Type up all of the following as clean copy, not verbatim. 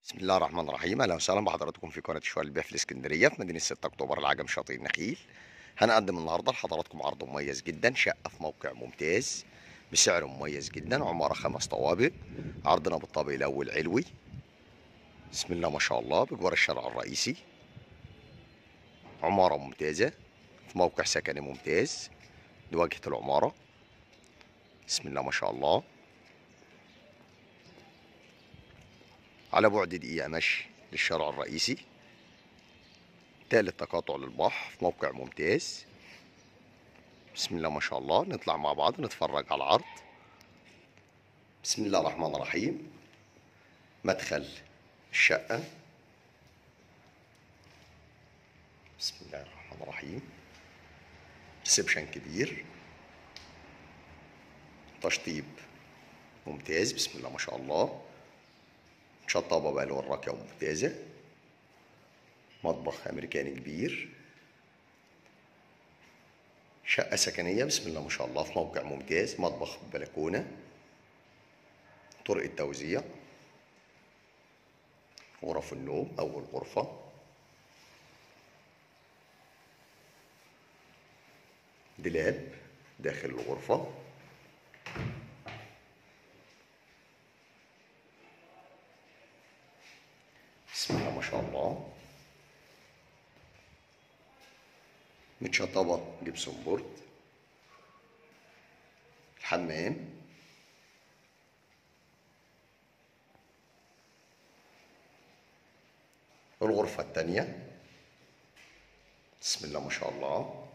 بسم الله الرحمن الرحيم. اهلا وسهلا بحضراتكم في قناة شوال البيع في الاسكندرية في مدينة 6 اكتوبر العجم شاطئ النخيل. هنقدم النهارده لحضراتكم عرض مميز جدا، شقه في موقع ممتاز بسعر مميز جدا، عمارة 5 طوابق. عرضنا بالطابق الاول علوي، بسم الله ما شاء الله، بجوار الشارع الرئيسي. عمارة ممتازة في موقع سكني ممتاز، دي واجهه العمارة، بسم الله ما شاء الله. على بعد دقيقة مشي للشارع الرئيسي، تالت تقاطع للبحر، في موقع ممتاز، بسم الله ما شاء الله. نطلع مع بعض نتفرج على العرض. بسم الله الرحمن الرحيم. مدخل الشقة، بسم الله الرحمن الرحيم. ريسبشن كبير، تشطيب ممتاز، بسم الله ما شاء الله. شطابة بألوان راقية وممتازة. مطبخ أمريكاني كبير. شقة سكنية بسم الله ما شاء الله في موقع ممتاز، مطبخ ببلكونة، طرق التوزيع، غرف النوم، أول غرفة، دولاب داخل الغرفة، بسم الله ما شاء الله. متشطبة جبسون بورد. الحمام، الغرفة الثانية، بسم الله ما شاء الله.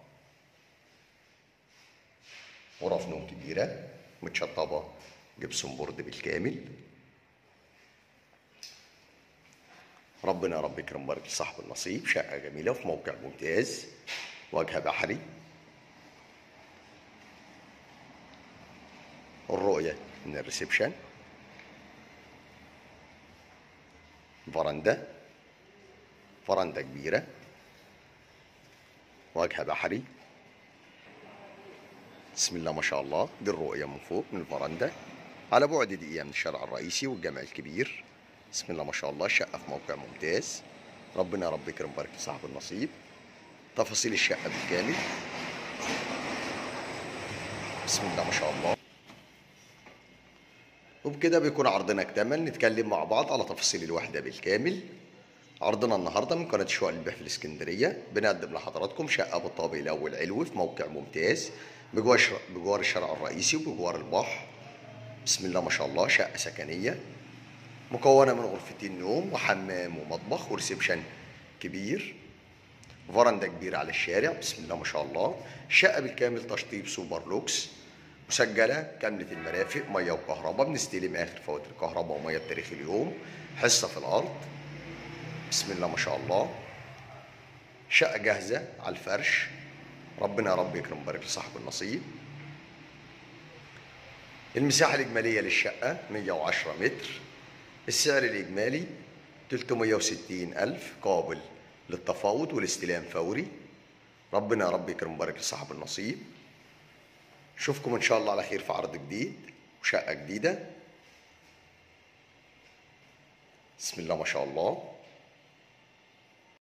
غرف نوم كبيرة متشطبة جبسون بورد بالكامل. ربنا يا رب يكرم ويبارك لصاحب النصيب. شقة جميلة في موقع ممتاز، واجهة بحري، الرؤية من الريسبشن، فرندة، فرندة كبيرة، واجهة بحري، بسم الله ما شاء الله. دي الرؤية من فوق من الفرندة، على بعد دقيقة من الشارع الرئيسي والجامع الكبير، بسم الله ما شاء الله. شقة في موقع ممتاز، ربنا يا رب يكرم ويبارك لصاحب النصيب. تفاصيل الشقة بالكامل، بسم الله ما شاء الله. وبكده بيكون عرضنا اكتمل. نتكلم مع بعض على تفاصيل الوحدة بالكامل. عرضنا النهارده من قناة شقق البيع في الاسكندرية، بنقدم لحضراتكم شقة بالطابق الأول علوي في موقع ممتاز، بجوار الشارع الرئيسي وبجوار البحر، بسم الله ما شاء الله. شقة سكنية مكونة من غرفتين نوم وحمام ومطبخ وريسبشن كبير، فرندة كبيرة على الشارع، بسم الله ما شاء الله. الشقة بالكامل تشطيب سوبر لوكس، مسجلة كاملة المرافق، مية وكهرباء، بنستلم آخر فواتير كهرباء ومية بتاريخ اليوم، حصة في الأرض، بسم الله ما شاء الله. شقة جاهزة على الفرش، ربنا يا رب يكرم ويبارك لصاحب النصيب. المساحة الإجمالية للشقة 110 متر، السعر الإجمالي 360 ألف، قابل للتفاوض والاستلام فوري. ربنا يا رب يكرم ويبارك لصاحب النصيب. نشوفكم إن شاء الله على خير في عرض جديد وشقة جديدة، بسم الله ما شاء الله.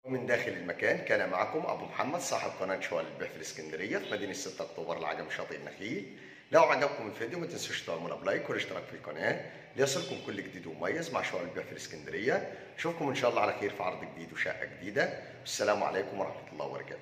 من داخل المكان كان معكم أبو محمد صاحب قناة شوال البيع في الإسكندرية في مدينة 6 أكتوبر العجم شاطئ النخيل. لو عجبكم الفيديو ما تنسوش تعملوا بلايك والاشتراك في القناة ليصلكم كل جديد ومميز مع شوال البيع في الإسكندرية. أشوفكم إن شاء الله على خير في عرض جديد وشقة جديدة. والسلام عليكم ورحمة الله وبركاته.